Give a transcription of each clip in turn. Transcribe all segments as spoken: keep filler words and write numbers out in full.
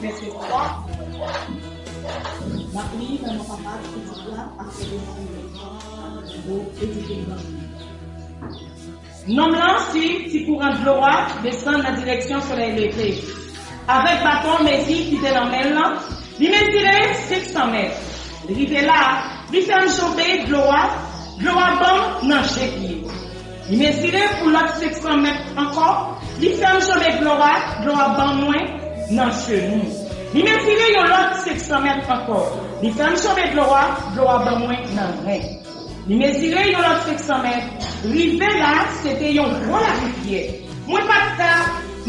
Vèsè twa. M ap li nan non Papa, Pitit la ak Sentespri a. Bon, edike m nan. Nonm lan swiv ti kouran dlo a desann nan direksyon solèy leve. Avèk baton mezi ki te nan men l lan, li mezire senk san mèt. Li rive la, li fè m janbe dlo a, dlo a ban m nan je pye. Li mezire pou lòt senk san mèt ankò, li fè m janbe dlo a, dlo a ban mwen nan jenou. Li mezire yon lòt senk san mèt ankò, li fè m janbe dlo a, dlo a ban mwen nan ren. Li mezire yon lòt senk san mèt. Rive la, se te yon gwo larivyè. Mwen pa t ka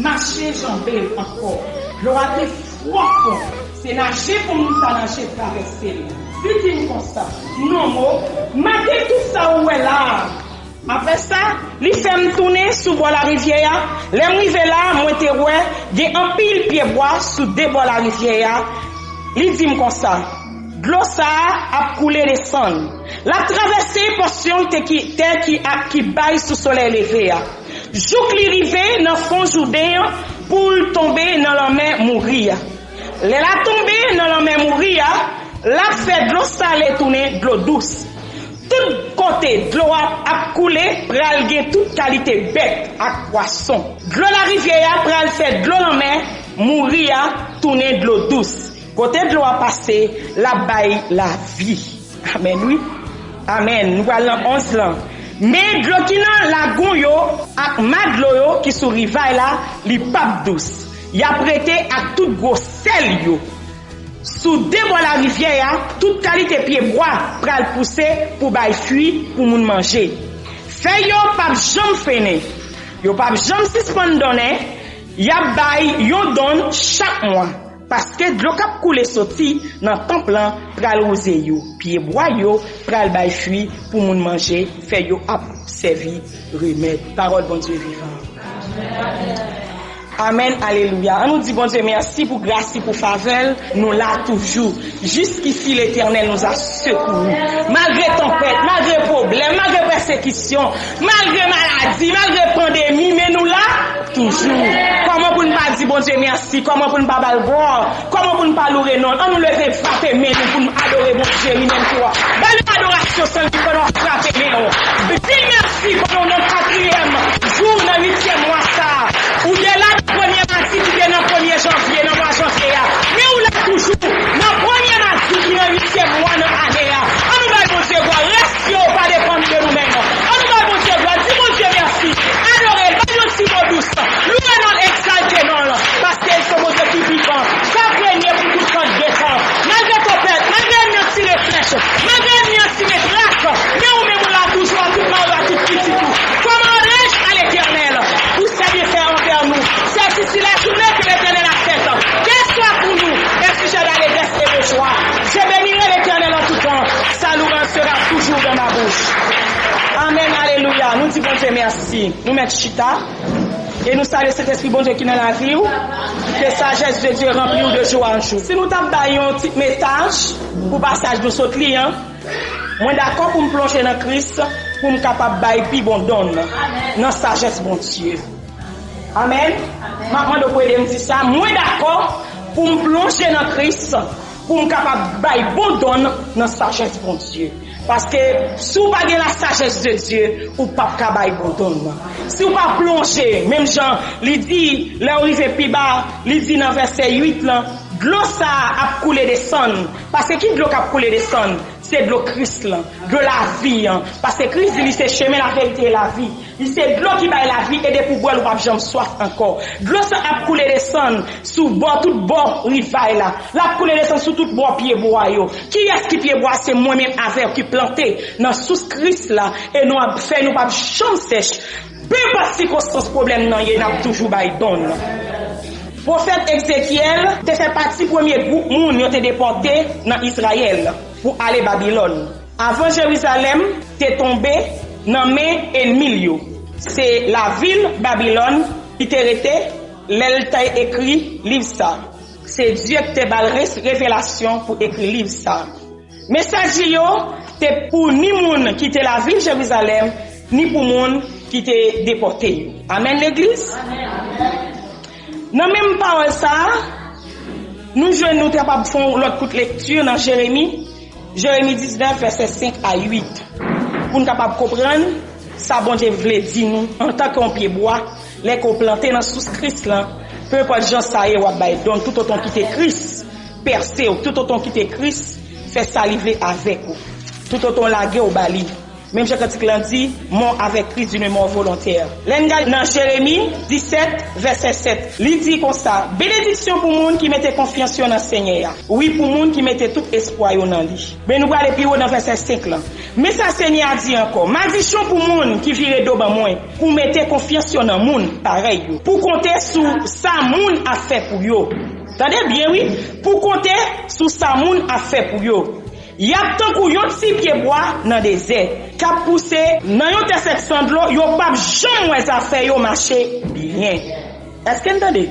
mache janbe l ankò. Dlo a te pwofon. Se naje pou moun sa naje travèse l. Li di m konsa, "Non mo, mate tout sa ou wè la a." Apre sa, li fè m tounen sou bò larivyè a. Lè m rive la, mwen te wè gen anpil pyebwa sou de bò larivyè a. Li di m konsa, "Dlo sa a ap koule desann. L ap travèse pòsyon te ki, tè ki, a, ki bay sou solèy leve a. Jouk li rive nan fon Jouden an pou l tonbe nan lanmè mouri a. Lè l a tonbe nan lanmè mouri a, l ap fè dlo sale tounen dlo dous. Tout kote dlo a ap koule pral gen tout kalite bèt ak pwason. Dlo larivyè a pral fè dlo lanmè mouri a tounen dlo dous. Kote dlo a pase, l ap bay lavi." Amèn, wi. Amèn. Nou pral nan onz lan. "Men dlo ki nan lagoun yo ak ma dlo yo ki sou rivay la, li p ap dous. Y ap rete ak tout gwo sèl yo. Sou de bò larivyè a, tout kalite pyebwa pral pouse pou bay fwi pou moun manje. Fèy yo p ap janm fennen. Yo p ap janm sispann donnen. Y ap bay yon donn chak mwa. Paske dlo k ap koule soti nan tanp lan pral wouze yo. Pyebwa yo pral bay fwi pou moun manje. Fèy yo ap sèvi remèd." Pawòl Bondye vivan. Amèn, alelouya. An nou di Bondye mèsi pou gras li, pou favè l. Nou la toujou. Jusqu'ici, l'Éternel nous a secourus. Malgre tanpèt, malgre pwoblèm, malgre pèsekisyon, malgre maladi, malgre pandemi, men nou la toujou. Kòman pou n pa di Bondye mèsi? Kòman pou n pa ba l glwa? Kòman pou n pa loure non l? An nou leve, frape men nou pou n adore Bondye, li menm ki wa. Ba l yon adorasyon san limit pandan w ap frape men w. Di mèsi pandan w nan katriyèm jou nan uityèm mwa sa a. Ou te la nan premye madi ki te nan premye janvye, nan mwa janvye a. Men ou la toujou nan premye madi ki nan uityèm mwa nan ane a. An nou bay Bondye glwa. Rès yo pa depann de nou menm. An nou bay Bondye glwa. Di Bondye mèsi. Adore l. Ba l yon ti mo dous. Louwe non l, egzalte non l. Paske l se Bondye ki vivan, k ap renye pou tout tan de tan. Malgre tanpèt, malgre ènmi an tire flèch, malgre ènmi an tire trak, men ou menm ou la toujou ak tout mari w ak tout pitit ou. Comment adore-je à l'Éternel pour ses bienfaits envers nous? C'est ici la journée que l'Éternel a faite. Qu'elle soit pour nous un sujet d'allégresse et de joie. Je bénirai l'Éternel en tout temps. Sa louange sera toujours dans ma bouche. Amèn, alelouya. Nou di Bondye mèsi. Nou mèt chita. E nou salye Sentespri Bondye ki nan lavi w. Que sagesse de Dieu remplit ou de joie en jour. Si nou t ap bay yon ti mesaj pou pasaj nou sot li an, mwen dakò pou m plonje nan Kris, pou m kapab bay pi bon don nan sajès Bondye. Amèn. M ap mande w pou ede m di sa. Mwen dakò pou m plonje nan Kris, pou m kapab bay bon don nan sajès Bondye. Paske si w pa gen la sagesse de Dieu, ou p ap ka bay bon don nan. Si w pa plonje, menm jan li di, lè w rive pi ba, li di nan vèsè uit lan, dlo sa a ap koule desann. Paske ki dlo k ap koule desann? Se dlo Kris lan, dlo lavi an. Paske Kris di li se chemen, laverite e lavi. Li se dlo ki bay lavi e depi w bwè l, ou p ap janm swaf ankò. Dlo sa ap koule desann sou bò, tout bò rivay la. L ap koule desann sou tout bò pyebwa yo. Kiyès ki pyebwa? Se mwen menm avè w ki plante nan sous Kris la e nou ap fè nou p ap janm sèch. Penpòt sikonstans pwoblèm nan ye, n ap toujou bay don. Pwofèt Ezekyèl te fè pati premye gwoup moun yo te depòte nan Izrayèl pou ale Babilòn. Avan Jerizalèm te tonbe nan men ènmi l yo, se lavil Babilòn li te rete lè l te ekri liv sa. Se Dye ki te ba l res-, revelasyon pou ekri liv sa. Mesaj li yo te pou ni moun ki te lavil Jerizalèm, ni pou moun ki te depòte yo. Amèn, legliz? Nan menm pawòl sa a, Nou jwenn nou kapab fè yon lòt kout lekti nan Jeremi, Jeremi diznèf, vèsè senk a uit, pou n kapab konprann sa Bondye vle di nou antanke yon pyebwa, lè ke w plante nan sous Kris lan, penenpòt jan sa ye, w ap bay don toutotan w kite Kris pèse w, toutotan w kite Kris fè sa li vle avèk ou, toutotan w lage w ba li. Menm jan kantik lan di, mò avèk Kris d'une mort volontaire. Lè n gade nan Jeremi disèt, vèsè sèt, li di konsa, benediksyon pou moun ki mete konfyans yo nan Senyè a. Wi, pou moun ki mete tout espwa yo nan li. Men nou prale pi wo nan vèsè senk lan. Men sa Senyè a di ankò, madichon pou moun ki vire do ban mwen, pou mete konfyans yo nan moun parèy yo, pou konte sou sa moun ap fè pou yo. Tande byen, wi, pou konte sou sa moun ap fè pou yo. Y ap tankou yon ti pyebwa nan dezè, k ap pouse nan yon tè sèk san dlo, yo p ap janm wè zafè yo mache byen. Èske n tande?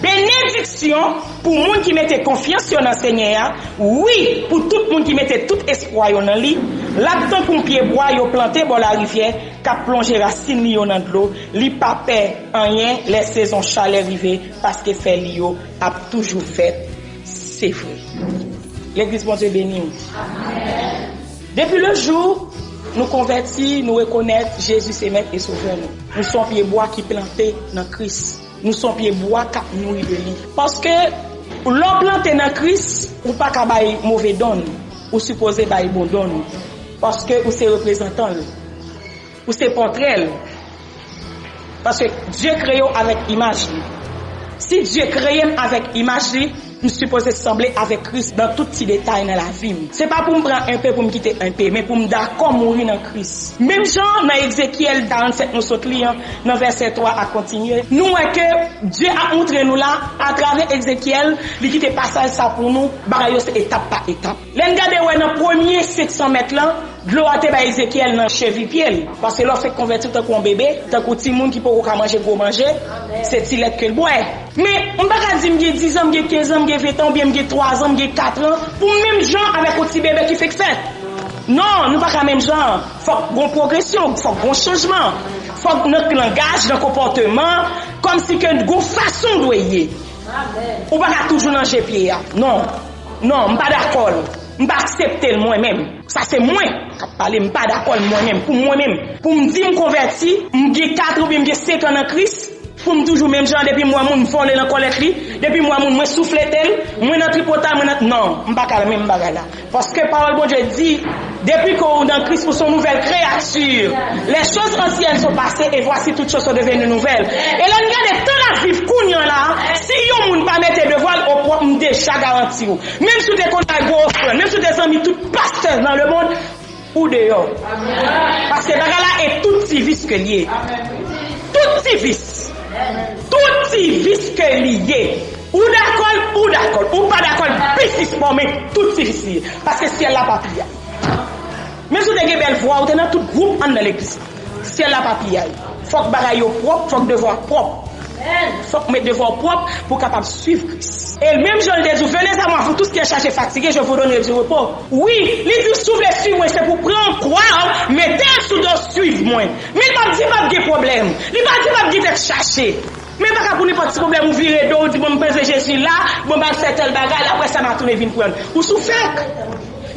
Benediksyon pou moun ki mete konfyans yo nan Senyè a, wi, pou tout moun ki mete tout espwa yo nan li. L ap tankou yon pyebwa yo plante bò larivyè, k ap plonje rasin li yo nan dlo, li pa pè anyen lè sezon chalè rive, paske fèy li yo ap toujou vèt. Se vre. Legliz, Bondye beni w. Depi le jou nou konvèti, nou rekonèt Jezi se Mèt e Sovè nou. Nou se yon pyebwa ki plante nan Kris. Nou se yon pyebwa k ap nouri de li. Paske lè w plante nan Kris, ou pa ka bay move donn. Ou sipoze bay bon donn. Paske ou se reprezantan l. Ou se pòtrè l. Paske Dye kreye w avèk imaj li. Si Dye kreye m avèk imaj li, m sipoze sanble avèk Kris nan tout ti detay nan lavi m. Se pa pou m pran enpe pou m kite enpe, men pou m dakò mouri nan Kris. Menm jan nan Ezekyèl karannsèt nou sot li an, nan vèsè twa a kontinye, nou wè ke Dye ap montre nou la, atravè Ezekyèl, li kite pasaj sa pou nou, bagay yo se etap pa etap. Lè n gade wè nan premye senk san mèt lan, dlo a te bay Ezekyèl nan chevi pye l. Paske lè w fèk konvèti w tankou yon bebe, tankou timoun ki poko ka manje gwo manje, se ti lèt ke l bwè. Men, m pa ka di m gen diz an, m gen kenz an, m gen ven tan, oubyen m gen twa zan, m gen kat an, pou m menm jan avèk yon ti bebe ki fèk fèt. Non, nou pa ka menm jan. Fòk gon pwogresyon, fòk gon chanjman. Fòk nan langaj, nan konpòteman, kòmsi ke gon fason w dwe ye. Ou pa ka toujou nan je pye a. Non. Non, m pa dakò l. M pa aksepte l mwen menm. Sa se mwen k ap pale, m pa dakò l mwen menm, pou mwen menm. Pou m di m konvèti, m gen kat oubyen m gen senk an nan Kris, pou m toujou menm jan, depi m wè moun m vole nan kòlèt li, depi m wè moun mwen souflete l, mwen nan tripotay, mwen nan, non, m pa ka menm bagay la. Paske pawòl Bondye di, depi ke w nan Kris, ou se yon nouvèl kreyati. Les choses anciennes sont passées et voici toutes choses sont devenues nouvelles. E lè n gade tan n ap viv kounye a la, si yon moun pa mete devwa l o pwòp, m deja garanti w. Menm si w te konn bay gwo ofrann, menm si w te zanmi tout pastè nan lemonn, ou deyò. Paske bagay la e tout ti vis ke l ye. Tout ti vis. Tout ti vis ke li ye. Ou dakò l, ou dakò l. Ou pa dakò l, pi sispann, men tout ti vis li ye. Paske syèl la pa piyay. Menm si w te gen bèl vwa, ou te nan tout gwoup anndan legliz la. Syèl la pa piyay. Fòk bagay yo pwòp, fòk devwa pwòp. Fòk met devwa pwòp pou w kapab swiv Kris. E menm jan l te di w, venez à moi, vous tous qui êtes chargés, fatigués, je vous donnerai du repos. Wi, li di w, si w vle swiv mwen, se pou pran kwa w, mete l sou do w, swiv mwen. Men l p ap di p ap gen pwoblèm. Li p ap di p ap gen tèt chaje. Men pa ka pou nenpòt ti pwoblèm ou vire do w, ou di, bon, m bezwen Jezi la, bon, m al fè tèl bagay, apre sa m a tounen vin pran l. Ou sou fèk.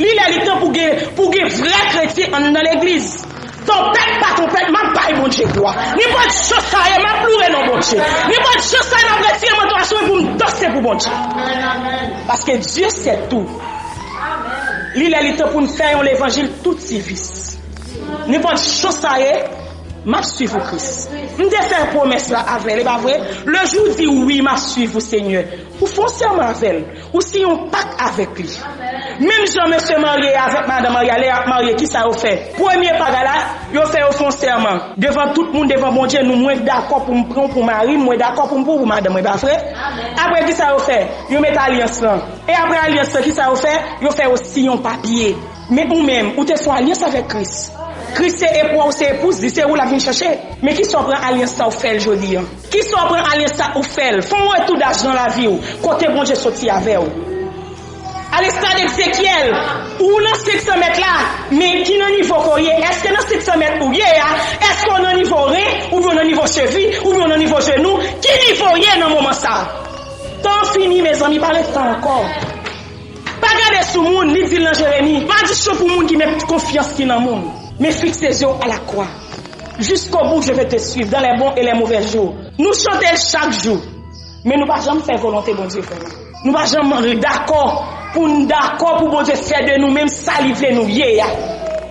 Li lè li tan pou gen, pou gen vrè kretyen anndan legliz. Tonpèt pa tonpèt, m ap bay Bondye glwa. Nenpòt jan sa ye, m ap loure non Bondye. Nenpòt jan sa ye, m ap retire manto a sou mwen pou m danse pou Bondye. Paske Dye sè tou. Li lè li tan pou n fè yon levanjil tout sivis. Nenpòt jan sa ye, m ap swiv ou, Kris. M te fè pwomès la avè l, e pa vre? Le jou w di, wi, m ap swiv ou, Senyè. Ou fè yon sèman avè l. Ou siyen yon pak avèk li. Menm jan mesye marye avèk madan marye a, lè y ap marye, kisa yo fè? Premye bagay la, yo fè, yo fè yon sèman. Devan tout moun, devan Bondye, nou, mwen dakò pou m pran w pou mari m, mwen dakò pou m pran w pou madanm mwen, pa vre? Apre, kisa yo fè? Yo met alyans lan. E apre alyans lan, kisa yo fè? Yo fè, yo siyen yon papye. Men ou menm, ou te fè yon alyans avèk Kris. Kris se epwa w, se epouz li, se ou l ap vin chache. Men kisa w pran alyans sa w fè l jodi a? Kisa w pran alyans sa ou fè l? Fè yon retournage nan lavi w, kote Bondye soti avè w. A l'instar de Ezekyèl, ou nan senk san mèt la, men ki nan nivo ke w ye? Èske nan senk san mèt ou ye a, èske w nan nivo ren, oubyen w nan nivo chevi, oubyen w nan nivo jenou? Ki nivo w ye nan moman sa a? Tan fini, mezanmi, pa ret tan ankò. Pa gade sou moun, li di l nan Jeremi. Malediksyon pou moun ki met konfyans li nan moun. Men fikse zye w a lakwa. Jusqu'au bout, je vais te suivre dans les bons et les mauvais jours. Nou chante l chak jou. Men nou pa janm fè volonte Bondye fè nou. Nou pa janm dakò pou n dakò pou Bondye fè de nou menm sa li vle nou ye a.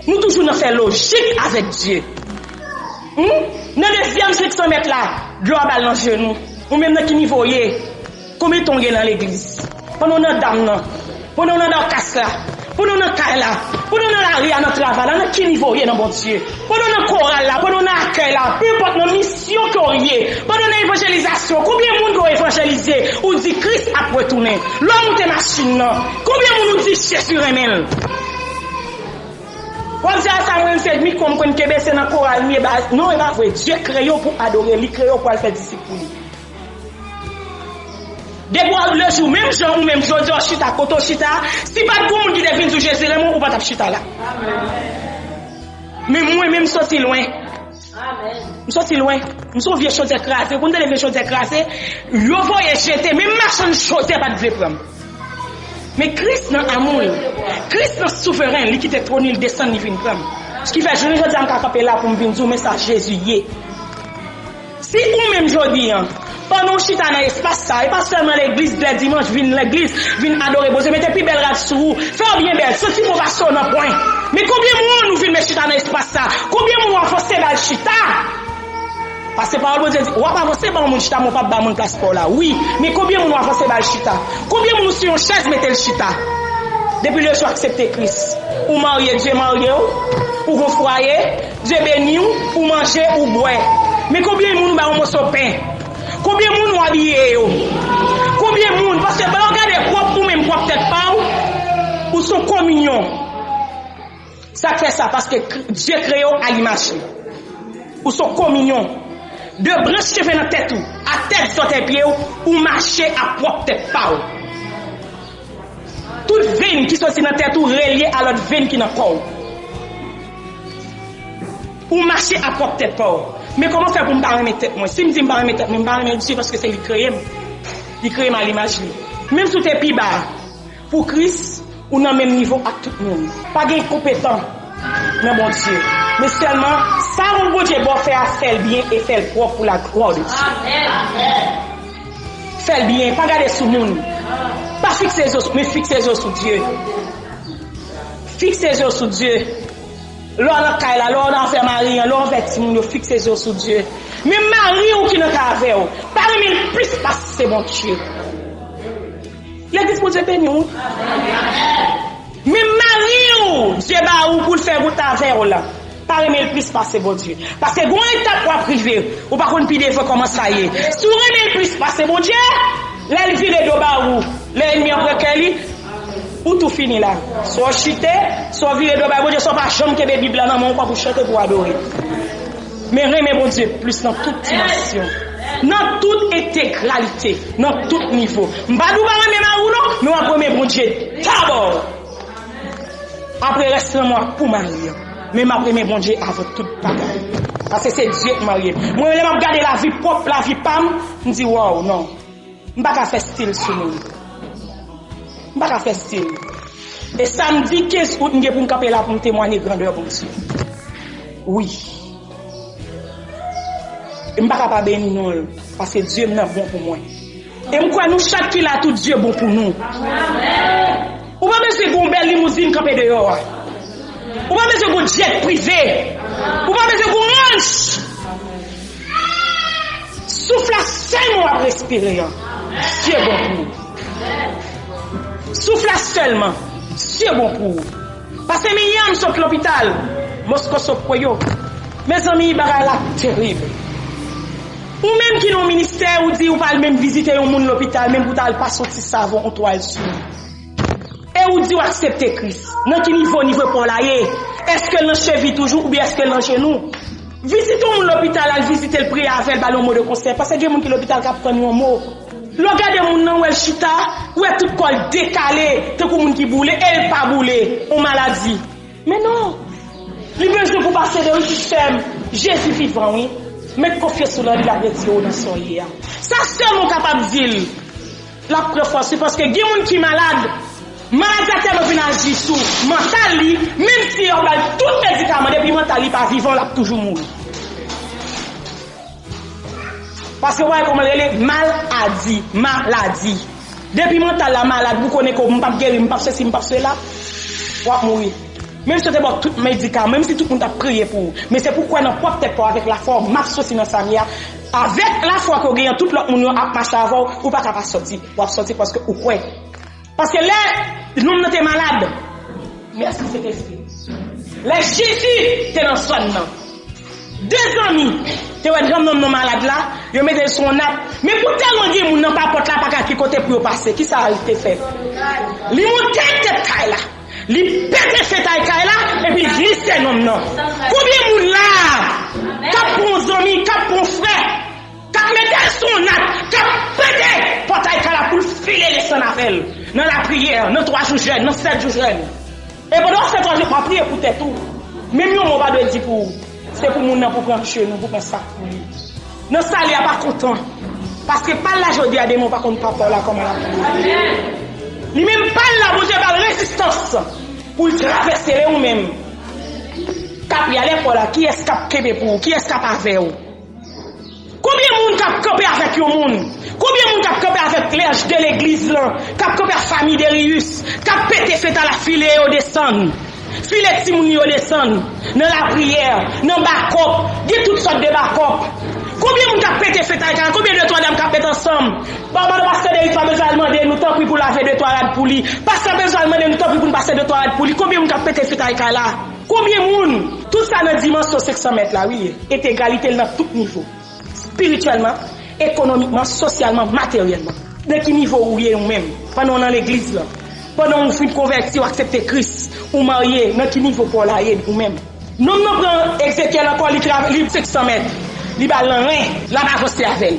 Nou toujou nan fè lojik avèk Dye. Hmm? Nan dezyèm senk san mèt la, dlo a ba l nan jenou. Ou menm nan ki nivo w ye? Konbyen tan w gen nan legliz? Pandan w nan dam nan, pandan w nan dakas la, pandan w nan kay la, pandan w nan lari a, nan travay la, nan ki nivo w ye nan Bondye? Pandan w nan koral la, pandan w nan akèy la, penpòt nan misyon ke w ye, pandan w nan evanjelizasyon, konbyen moun ke w evanjelize, ou di Kris ap retounen? Lè w moute machin nan, konbyen moun ou di Jezi renmen l? W ap di, "A sa mwen, se mikwo m konn kenbe, se nan koral m ye." Ba, non, e pa vre. Dye kreye w pou adore, li kreye w pou al fè disip pou li. Depi w al lejou, menm jan ou menm jodi a w chita kote w chita, si pa t gon moun ki te vin di w Jezi renmen w, ou pa t ap chita la. Men mwen menm m soti lwen. M soti lwen. M se yon vye chodyè kraze. Pou m tande vye chodyè kraze, yo voye jete. Menm machann chodyè pa t vle pran m. Men Kris nan amou l, Kris nan souveren, li kite twòn li, li desann, li vin pran m. Sa ki fè jounen jodi a m ka kanpe la pou m vin di w men sa Jezi ye. Si ou menm jodi a, pandan w chita nan espas sa, e pa sèlman legliz lè dimanch, vin legliz, vin adore Bondye, mete pi bèl rad sou ou, fè w byen bèl, santi bon pase w nan pwen. Men konbyen moun ou vin met chita nan espas sa? Konbyen moun w avanse ba l chita? Paske pawòl Bondye di, w ap avanse ba yon moun chita, men w p ap ba moun plas pa w la. Wi, men konbyen moun w avanse ba l chita? Konbyen moun ou sou yon chèz mete l chita? Depi lè w aksepte Kris, ou marye, Dye marye w, ou gon fwaye, Dye beni w, ou manje, ou bwè. Men konbyen moun ou ba yon moso pen? Konbyen moun ou abiye yo? Konbyen moun? Paske lè w gade pwòp ou menm, pwòp tèt pa w, ou se yon kominyon. Sa k fè sa? Paske Dye kreye w a limaj li. Ou se yon kominyon. De branch cheve nan tèt ou a tèt zòtèy pye w, ou mache a pwòp tèt pa w. Tout venn ki soti nan tèt ou relye a lòt venn ki nan kò w. Ou mache a pwòp tèt pa w. Men kòman fè pou m pa renmen tèt mwen? Si m di m pa renmen tèt mwen, m pa renmen Dye paske se li kreye m. Li kreye m a limaj li. Menm si w te pi ba, pou Kris, ou nan menm nivo ak tout moun. Pa gen konpetan nan Bondye. Men sèlman, sa Bondye ba w fè a, fè l byen e fè l pwòp pou laglwa de Dye. Fè l byen, pa gade sou moun. Pa fikse zye w sou, men fikse zye w sou Dye. Fikse zye w sou Dye. Lè w nan kay la, lè w nan afè mari an, lè w anvè timoun yo, fikse zye w sou Dye. Men mari w ki nan kay avè w, pa renmen l plis pase Bondye. Legliz, Bondye beni w. Men mari w, Dye ba ou pou l fè wout avè w la, pa renmen l plis pase Bondye. Paske gon etap w ap rive, ou pa konn pi devan kòman sa ye. Si w renmen l plis pase Bondye, lè l vire do ba ou, lè ènmi an pran kè li, ou tou fini la. Swa w chite, swa w vire do bay Bondye, swa w pa janm kenbe Bib la nan men w, ou pa pou chante pou w adore. Men renmen Bondye plis nan tout dimansyon, nan tout entegralite, nan tout nivo. M pa di w pa renmen mari w non, men w ap renmen Bondye dabò. Apre rès lanmou a pou mari an. Men m ap renmen Bondye avan tout bagay. Paske se Dye k marye m. Mwen, lè m ap gade lavi pwòp lavi pa m, m di, waw, non. M pa ka fè stil sou moun. M pa ka fè stil. E samdi kenz out, m gen pou m kanpe la pou m temwanye grandè Bondye. Wi. E m pa ka pa beni non l, paske Dye m nan bon pou mwen. E m kwè nou chak ki la tou, Dye bon pou nou. Ou pa bezwen gon bèl limouzin kanpe deyò a. Ou pa bezwen gon djèt prive. Ou pa bezwen gon ranch. Souf la sèlman w ap respire an, Dye bon pou ou. Souf la sèlman, Dye bon pou ou. Pase Miyam sot lopital, Mosko sot Pwoyo. Mezanmi, bagay la terib. Ou menm ki nan yon ministè, ou di ou pa al menm vizite yon moun lopital, menm pou w ta al pase yon ti savon, yon twal sou li. E ou di w aksepte Kris. Nan ki nivo, nivo pa w la ye? Èske l nan chevi toujou oubyen èske l nan jenou? Vizite yon moun lopital, al vizite l, priye avè l, ba l yon mo de konsèy. Paske gen moun ki lopital k ap tann yon mo. Lè w gade moun nan, w wè l chita, w wè tout kò l dekale, tankou moun ki boule, e l pa boule, yon maladi. Men non, li bezwen pou pase de wi, sè m. Jezi vivan, wi. Met konfyans ou nan li, l ap retire w nan sa w ye a. Sa sèlman w kapab di l. L ap pran fòs li paske gen moun ki malad. Maladi a tèlman vin aji sou mantal li, menm si yo ba l tout medikaman, depi mantal li pa vivan, l ap toujou mouri. Paske w wè kòman l rele maladi, maladi. Depi mantal la malad, ou konnen ke m p ap geri, m p ap sesi, m p ap sela, w ap mouri. Menm si yo te ba w tout medikaman, menm si tout moun t ap priye pou ou, men se pou w kwè nan pwòp tèt pa w avèk lafwa w, m ap soti nan sa m ye a. Avèk lafwa ke w genyen, tout lòt moun yo ap mache avè w, ou pa ka pa soti. W ap soti paske ou kwè. Paske lè nonm nan te malad, mèsi Sentespri. Lè Jezi te nan zòn nan, de zanmi te wè granmoun nan malad la, yo mete l sou yon nat. Men pou tèlman gen moun nan pa pòt la, pa ka ki kote pou yo pase. Kisa l te fè? Li monte tèt kay la. Li pete fetay kay la, epi li glise nonm nan. Konbyen moun la k ap pran yon zanmi, k ap pran yon frè, k ap mete l sou yon nat, k ap pete pòtay kay la pou l file desann avè l nan lapriyè, nan twa jou jèn, nan sèt jou jèn? E pandan w ap fè twa jou, w ap priye pou tèt ou. Menm yon mo pa dwe di pou ou. Se pou moun nan pou pran jenou, pou pran sa k pou li. Nan sa li a pa kontan. Paske pa l la jodi a, demen w pa konn papa w la kòman l ap mouri. Li menm pa l la, Bondye ba l rezistans pou l travèse li ou menm. K ap y alèpò la, kiyès k ap kenbe pou ou? Kiyès k ap avè w? Konbyen moun k ap kanpe avèk yon moun? Konbyen moun k ap kanpe avèk lèj de legliz lan, k ap kanpe ak fanmi Derius, k ap pete feta la, file yo desann? File timoun yo desann nan lapriyè, nan bakòp, gen tout sòt de bakòp. Konbyen moun k ap pete fetay kay la? Konbyen de twa dam k ap met ansanm? Papa nou, pastè Derius pa bezwen al mande nou tanpri pou lave de twa rad pou li. Pastè pa bezwen al mande nou tanpri pou n pase de twa rad pou li. Konbyen moun k ap pete fetay kay la? Konbyen moun? Tout sa nan dimansyon senk san mèt la, wi. Entegralite l nan tout nivo. Espirityèlman, ekonomikman, sosyalman, materyèlman. Nan ki nivo ou ye ou menm? Pandan w nan legliz lan, pandan w fin konvèti, w aksepte Kris, ou marye, nan ki nivo pa w la ye ou menm? Nonm nan pran Ezekyèl ankò, li travè, li senk san mèt, li ba l nan ren, l ap avanse avè l.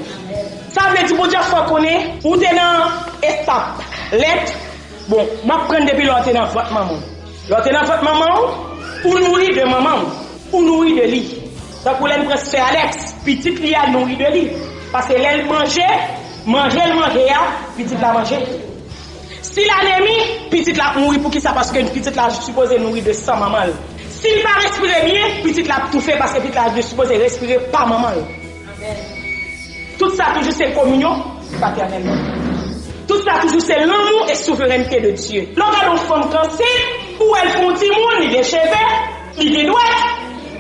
Sa vle di Bondye ap fè w konnen, ou te nan etap lèt, bon, m ap pran depi lè w te nan vant manman w. Lè w te nan vant manman w, ou nouri de manman w, ou nouri de li. Tankou lè n pran sè Alex, pitit li a nouri de li. Paske lè l manje, manje l manje a, pitit la manje. Si l anemi, pitit la ap mouri. Poukisa? Paske pitit la sipoze nouri de san manman l. Si l pa respire byen, pitit la ap toufe paske pitit la sipoze respire pa manman l. Tout sa toujou se kominyon patènèl la. Tout sa toujou se lanmou e souverènte de Dye. Lè w gade yon fanm k ansent, ou wè l fè yon timoun, li gen cheve, li gen dwèt,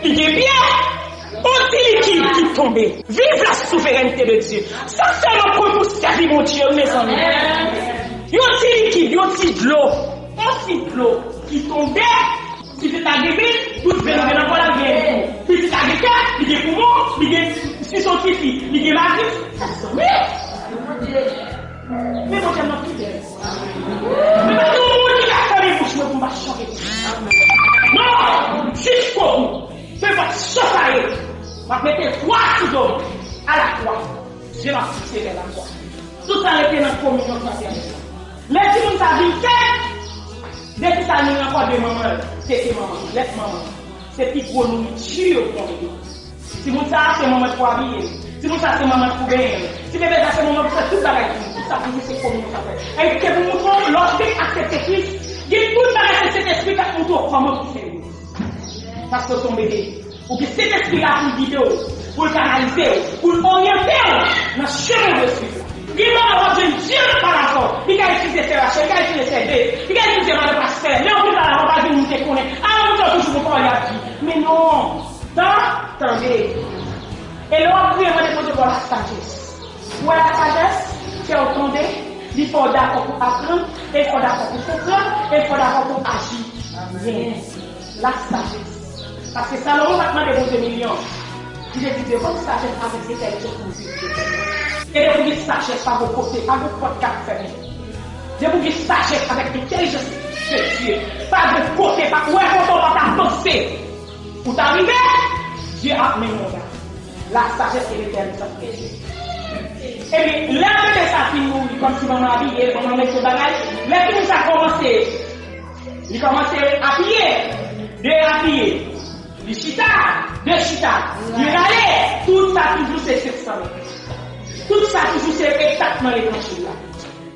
li gen pye, yon ti likid ki tonbe. Vive la souveraineté de Dieu. Sa sèlman pou, pou sèvi Bondye, wi, mezanmi. Yon ti likid, yon ti dlo, yon ti dlo ki tonbe, pitit la gen venn, tout venn yo nan kò l, ap gen tou. Pitit la gen kè, li gen poumon, li gen, si se yon tifi, li gen matris. Mezanmi! Men Bondye m nan fidèl. Men pa gen yon moun ki ka fèmen bouch mwen pou m pa chante pou li. Non! Jiskobou. Penpòt sa sa ye, m ap mete vwa sou do m alafwa. Je m ap fikse vè lakwa. Tout sa rete nan kominyon fratènèl la. Lè timoun sa vin fèt, depi sa nou ankò de manman l, tete manman l, lèt manman l. Se pi gwo nouriti yo pou yon bebe. Timoun sa se manman l pou abiye l. Timoun sa se manman l pou benyen l. Ti bebe sa se manman l pou fè tout bagay pou li. Tout sa pou li se kominyon sa fè. E ke pou moutre w, lè w fin aksepte Kris, gen tout bagay se Sentespri k ap moutre w kòman pou fè yo. Paske w se yon bebe. Ou gen Sentespri la pou l gide w, pou l kanalize w, pou l oryante w nan chemen w dwe swiv la. Gen moman w ap jwenn Dye pale avè w. Li ka itilize sè Rachel, li ka itilize sè Dave, li ka itilize madan pastè. Lè w vin pale avè w, pa gen moun te konnen. A, moun sa toujou gon pawòl y ap di. Men non. Tan, tande. E lè w ap priye, mande Bondye ba w la sajès. Ou wè la sajès, fè w tonbe, li fè w dakò pou aprann, e l fè w dakò pou konprann, e l fè w dakò pou aji byen. La sajès. Paske Salomon pa t mande Bondye milyon. Li te di Dye, ban m sajès avèk entèlijans pou m viv byen. E depi w gen sajès, pa gon kote, pa gon pòt k ap fèmen. Depi w gen sajès avèk entèlijans de Dye, pa gon kote, pa, ou wè kote w pa ta panse. Ou ta rive, Dye ap mennen w la. La sagesse et l'intelligence de Dieu. Ebyen, lè bebe sa fin mouri, kòmsi manman abiye l, manman mete bagay, lè timoun sa kòmanse, li kòmanse apiye, de apiye, li chita, de chita, li rale, tout sa toujou se senk san mèt. Tout sa toujou se etap nan levanjil la.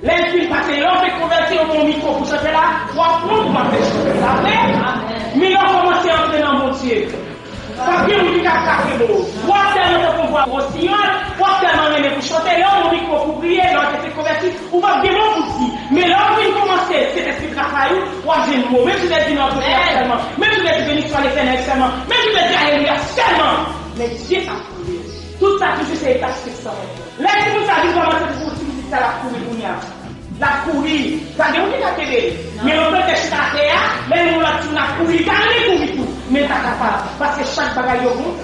Lè l fin pase, lè w fèk konvèti, yo pran mikwo pou chante la, w ap pran pou w ap fè chante la, vre? Men lè w kòmanse antre nan Bondye, w ap gen moun ki ka frape bo. W ap tèlman tankou vwa wosiyòl, w ap tèlman renmen pou chante, lè w pran mikwo pou priye, lè w te fèk konvèti, ou p ap gen mo pou di. Men lè w fin kòmanse, Sentespri travay ou, w ap jwenn mo. Menm si w te di nan kote a sèlman, menm si w te di benediksyon a Letènèl sèlman, menm si w te di alelouya sèlman, men Dye ap priye. Tout sa toujou se etap six cent mèt. Lè timoun sa vin kòmanse pou ti pitit sa l ap kouri kounye a. L ap kouri. Pa gen moun ki ka kenbe l. Men lontan l te chita atè a, lè yon lòt timoun ap kouri, li ta renmen kouri tou. Men l pa kapab. Paske chak bagay yo gon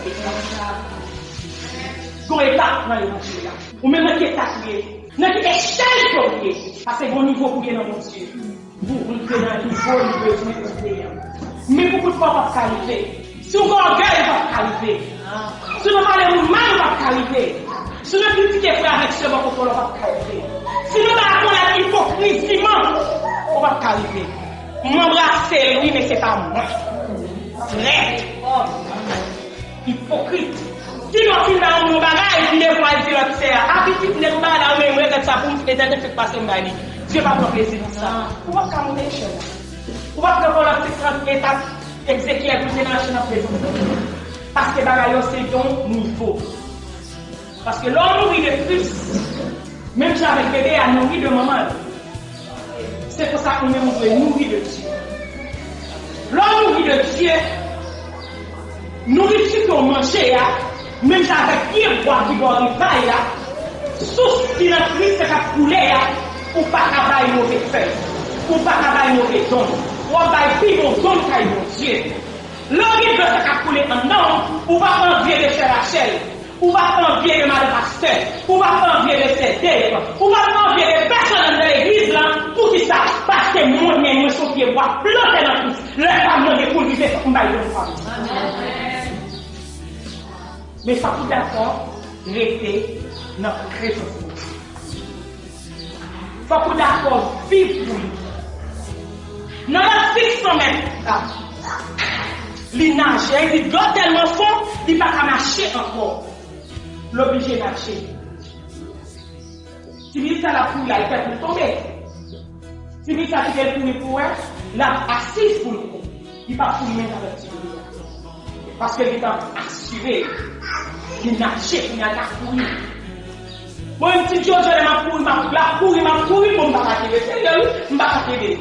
gon etap nan levanjil la. Ou menm nan ki etap ou ye? Nan ki echèl ke w ye? Paske gon nivo pou w ye nan Bondye. Pou w rive nan nivo li bezwen ou te an. Men pou kout pa w p ap ka rive. Si w gen ògèy, ou p ap ka rive. Si nou pale moun mal, ou p ap ka rive. Si nou kritike frè avèk sè bò kote w la, ou p ap ka rive. Si nou pa rekonèt ipokrizi, ou p ap ka rive. M anbrase l, wi, men se pa mwen. Trèt. Ipokrit. Si lòt moun ba yon bagay, m devwa di lòt sè a, a pitit, m devwa bagay la, men mwen, gad sa pou m, etènèl fèk pase m bay li. Dye pa pran plezi nan sa. Ou p ap ka monte echèl la. Ou p ap ka pran lòt senkant etap Ezekyèl pou te mache nan prezans Bondye. Paske bagay yo se yon nivo. Paske lè w nouri de Kris, menm jan avèk bebe a nouri de manman l, se konsa ou menm ou dwe nouri de Dye. Lè w nouri de Dye, nouriti ke w manje a, menm jan avèk pye bwa ki bò rivay la, sous ki nan Kris la k ap koule a, ou pa ka bay move fèy, ou pa ka bay move don. W ap bay pi bon don kay Bondye. Lè w gen dlo sa k ap koule anndan w, ou p ap anvye de sè Rachèl, ou p ap anvye de madan pastè, ou p ap anvye de sè Dave, ou p ap anvye de pèsonn anndan legliz lan. Poukisa? Paske mwen menm, mwen se yon pye bwa plante nan Kris. Lè pa m mande pou l rive, fòk m bay yon fwa. Men fòk ou dakò rete nan prezans Bondye. Fòk ou dakò viv pou li. Nan lòt six cent mèt la, li naje, li dlo tèlman fon, li pa ka mache ankò. L oblije naje. Ti pitit sa l ap kouri la, li pè pou l tonbe. Ti pitit sa kite l kouri pou wè, l ap asiz pou l kouri. Li p ap kouri menm jan avèk ti bebe a. Paske li t ap asire li naje, kounye a l ka kouri. Mwen menm ti Jojo lè m ap kouri, m ap, l ap kouri, m ap kouri, bon, m pa ka kenbe. Serye, wi, m pa ka kenbe.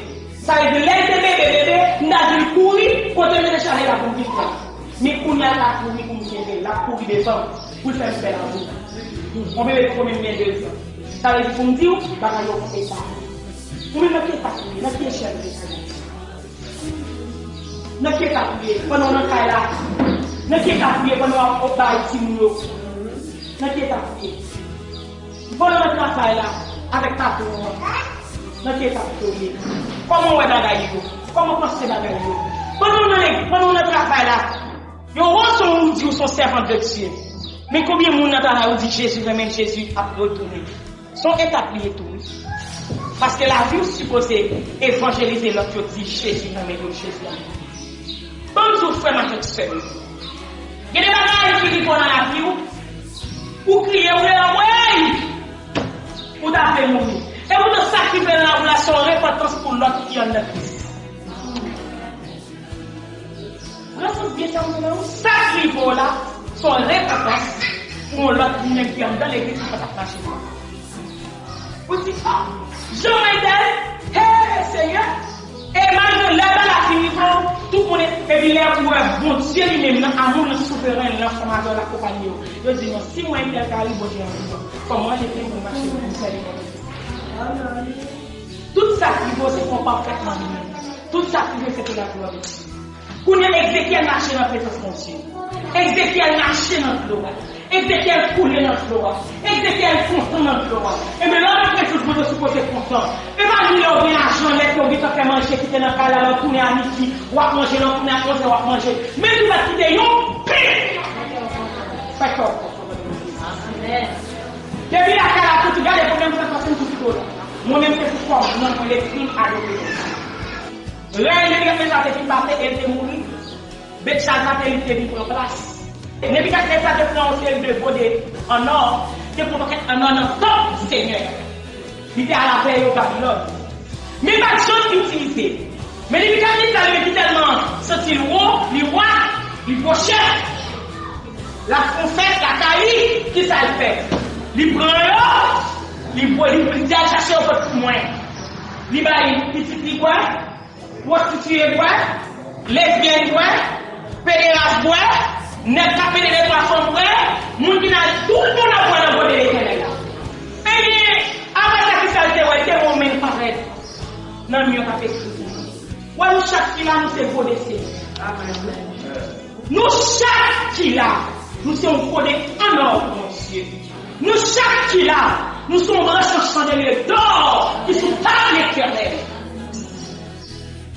Sa vle di, lè l te bebe, bebe, m ta di l kouri, kote m te chale la pou m vin pran. Men kounye a l ap kouri pou m kenbe l, l ap kouri devan m, pou l fè m fè labou. Yon bebe poko menm gen de zan. Sa vle di pou m di w, bagay yo konn eta. Ou menm nan ki eta ou ye, nan ki echèl ou ye? Nan ki eta ou ye, pandan w nan kay la? Nan ki eta ou ye, pandan w ap bay timoun yo? Nan ki eta ou ye? Pandan w nan travay la, avèk patwon an, nan ki eta ou ye? Kòman w wè bagay yo? Kòman w panse bagay yo? Pandan w nan lèg-, pandan w nan travay la, yo wè w se yon, ou di w se yon sèvant de Dye. Men konbyen moun nan travay ou di Jezi renmen, Jezi ap retounen? Se yon etap li ye tou, wi. Paske lavi w sipoze evanjelize lòt yo, di Jezi renmen yo, Jezi ap retounen. Ban m di w, frè m avèk sè m, gen de bagay ki rive w nan lavi w, ou kriye, ou leve, ou ta vle mouri. E poutan sa k rive w la, ou la, se yon repantans pou lòt ki anndan Kris. Pran sans byen sa m di la, wi. Sa k rive w la, se yon repantans pou yon lòt moun ki anndan legliz ki pa t ap mache byen. Ou di, "O, jan mwen entèl, hey, Senyè." E malgre lè bagay la fin rive w, tout moun, epi lè ou wè Bondye li menm nan amou l souveren l ansanm avè w l akonpaye w, yo di, "Non, si mwen entèl ka ri, Bondye an ri." Kòman lè ke mwen mache pou m sèvi Bondye? Tout sa k rive w se pou yon pafèt manmi. Tout sa k rive w se pou laglwa de Dye. Kounye a, Ezekyèl mache nan prezans Bondye. Ezekyèl mache nan dlo a. Ezekyèl koule nan dlo a. Ezekyèl kontan nan dlo a. Ebyen, lè w nan prezans Bondye, ou sipoze kontan. E pa ni lè w gen lajan, lè ke w gentan fè manje kite nan kay la, lè w tounen a midi, w ap manje, lè w tounen a onz è, w ap manje. Men tou pa kite yon pen. Fè kè w kontan. Depi lakay la, tout gade pwoblèm sa, sa, tout la. Mwen menm se pou kò m, non mwen, lespri m adore. Rèy Nebikadneza te fin pase e l te mouri. Bèlchazar te, li te vin pran plas. Nebikadneza te pran yon seri de gode an nò, te pran pakèt an nò nan tanp Senyè a. Li te al avè yo Babilòn. Men pa t janm itilize. Men li vin ap di sa, li ki tèlman santi l wo, li wa, li gwo chèf. L ap fè yon fèt lakay li, kisa l fè? Li pran yo, li voye, li di al chache yo pot pou mwen. Li bay pitit li bwè, pwostitiye bwè, lesbyèn bwè, pederas bwè, nèg k ap pede de twa fanm bwè, moun ki nan tout moun ap bwè nan gode Letènèl la. Ebyen, apre sa, kisa l te wè? L te wè yon men parèt nan mi an k ap ekri. Wè, nou chak ki la, nou se gode Senyè. Nou chak ki la, nou se yon gode an ò pou Bondye. Nou chak ki la, nou se yon branch an chandelye dò ki sou tab Letènèl.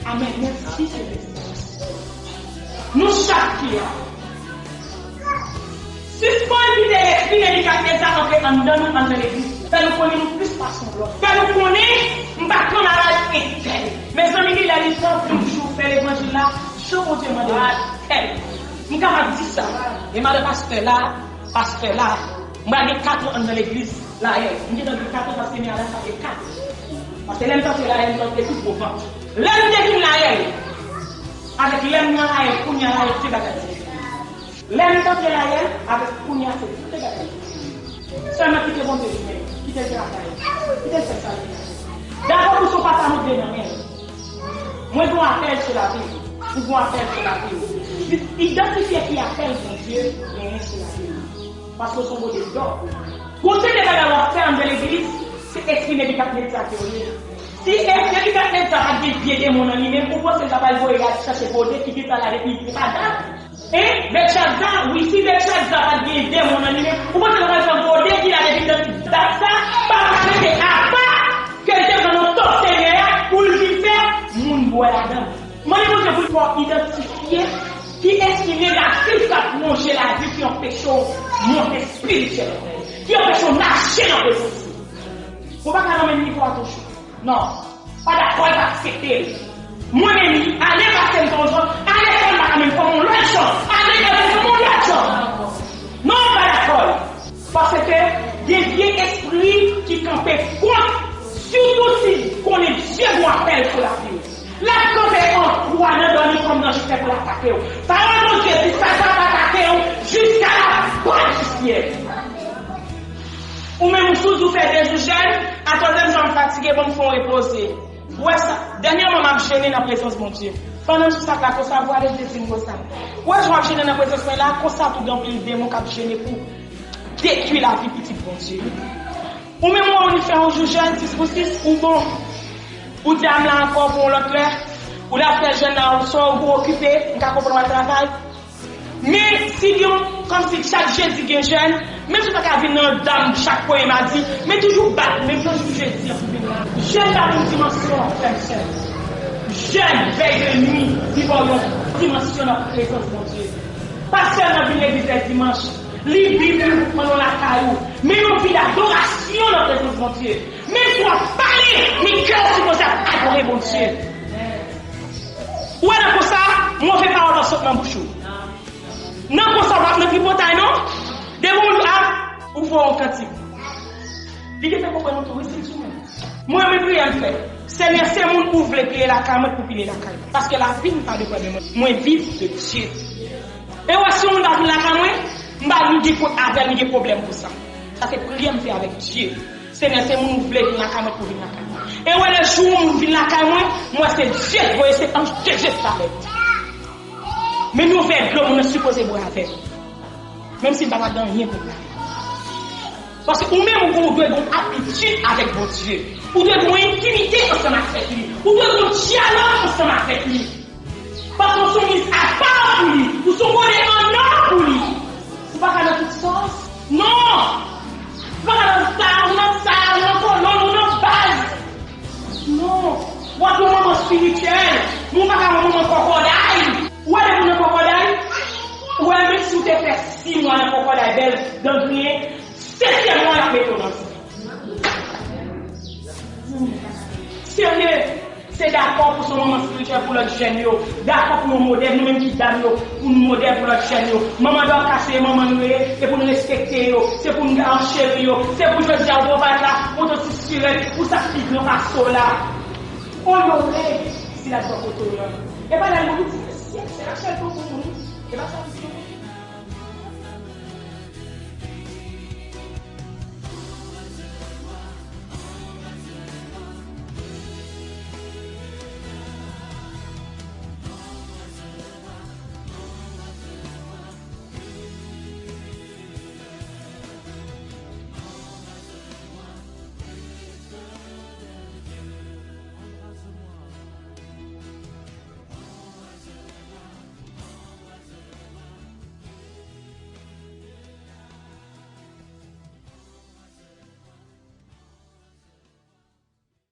Amèn. Mèsi, Senyè. Nou chak ki la. Sispann kite lespri Nebikadneza antre anndan nou, anndan legliz. Fè nou konnen nou plis pase yon lòt. Fè nou konnen m pa kanmarad entèl. Mezanmi, li lè li tan pou nou toujou fè levanjil la jan Bondye mande nou fè l. M kapab di sa. E madan pastè la, pastè la, m pral gen kat an anndan legliz Layèl. M gentan gen kat an paske Neyala sa fè kat an. Paske lè m t antre Layèl, m t antre tou gwo vant. Lè m te vin Layèl, avèk lè m nan Layèl, kounye a Layèl, tout bagay diferan. Lè m t antre Layèl, avèk kounye a, se tout bagay diferan. Sèlman kite Bondye li menm, kite l travay, kite l fè sa l vle fè. Dabò pou se yon papa nou vle nan men l. Mwen gen yon apèl sou lavi m. Ou gen yon apèl sou lavi w. Idantifye ki apèl Bondye genyen sou lavi w. Paske w se yon gode dò. Gon seri de bagay w ap fè anndan legliz, se espri Nebikadneza ke w ye. Si espri Nebikadneza pa t gen vye demon nan li menm, ou panse l ta pral voye l al chache gode ki gentan la depi twa dat? Hein? Bèlchazza, wi, si Bèlchazza pa t gen demon nan li menm, ou panse l ta pral pran gode ki la depi dat sa? Pa pral rete apa ke l te pran nan tòp Senyè a pou l vin fè moun bwè ladan l. Mande Bondye pou l fè w idantifye ki espri negatif k ap wonje lavi w ki anpeche w monte espirityèlman, ki anpeche w mache nan prezans li. Ou pa ka nan menm nivo a toujou. Non. Pa dakò, l pa aksepte l. Mwen menm, ale pase m konsa, ale fè m pa ka menm fè m yon lòt jan, ale fè m fè m yon lòt jan. Non, m pa dakò. Paske gen vye espri ki kanpe kont, sitou si konnen Dye gon apèl sou lavi w. L ap kanpe an kwa nan dòmi kòm nan jisè pou l atake w. Pawòl Bondye di, Satan ap atake w jiska la pòt di syèl. Ou menm ou sou di w fè de jou jèn, a twazyèm jou a m fatige, bon, m fè yon repoze. Ou wè sa, dènyèman m ap jene nan prezans Bondye. Pandan jou sa k la konsa, vwale je di m konsa. Ou wè jan w ap jene nan prezans mwen la, konsa tou gen anpil demon k ap jene pou detwi lavi pitit Bondye. Ou menm ou wè ou vin fè yon jou jèn, sis pou sis, ou bon. Ou di a m la ankò pou yon lòt lè. Ou la fè jèn nan ou sò, ou okipe, m ka konprann w al travay. Men si gen yon, kòmsi chak jedi gen jèn, menm si w pa ka vin nan dam chak premye madi, men toujou bat, menm jan jou jedi an pou vin la. Jèn pa pou dimansyon, frè m, sè m. Jèn, vèy de nwi, li ba w yon dimansyon nan prezans Bondye. Pa sèlman vin legliz lè dimanch, li Bib ou, pran nan lakay ou, men yon vi dadorasyon nan prezans Bondye. Menm si w ap pale, men kè w sipoze ap adore Bondye. Ou wè nan konsa, move pawòl pa sot nan bouch ou. Nan konsa, w ap nan tripotay non. Depi w ap, ou voye yon kantik. Li gentan konprann ou tou, wi, se sou mwen. Mwen, mwen priyè m fè. Senyè, se moun ou vle pile lakay mwen pou pile lakay mwen. Paske lavi m pa depann de mwen. Mwen viv de Dye. E wè, si yon moun pa vin lakay mwen, m pa vin gen kont avè l, m gen pwoblèm pou sa. Sa se priyè m fè avèk Dye. Senyè, se moun ou vle vin lakay mwen pou vin lakay mwen. E wè, lejou yon moun vin lakay mwen, m wè se Dye k voye, se anj de Dye k parèt. Men nou vè dlo moun nan sipoze bwè avè l. Menm si l pa t ap gen anyen pou l bwè. Paske ou menm, ou, ou dwe gen yon abitid avèk Bondye. Ou dwe gen yon entimite ansanm avèk li. Ou dwe gen yon dyalòg ansanm avèk li. Paske w se yon miz apa pou li. Ou se yon gode an nò pou li. Ou pa ka nan tout sòs. Non! Ou pa ka nan sa, ou nan sa, ou nan kolonn, ou nan baz. Non! W ap yon manman espirityèl, men w pa ka yon manman kòkòday. Ou wè depi w nan kòkòday, ou wè menm si w te fè sis mwa nan kòkòday, bèl dan griyen, setyèm mwa y ap mete w nan zen. Serye! Se dakò pou se yon manman espirityèl pou lòt jèn yo. Dakò pou yon modèl, nou menm ki dam yo, pou nou modèl pou lòt jèn yo. Manman Dòkas se manman nou ye, se pou n respekte yo, se pou n cheri yo. Se pou jodi a ou pral la, pote yon ti sirèt, pou sa k pi gran pase w la. Onore sila k bò kote w lan. E pa lè nou di, se, se Rachel pou moun, e pa sa pou moun.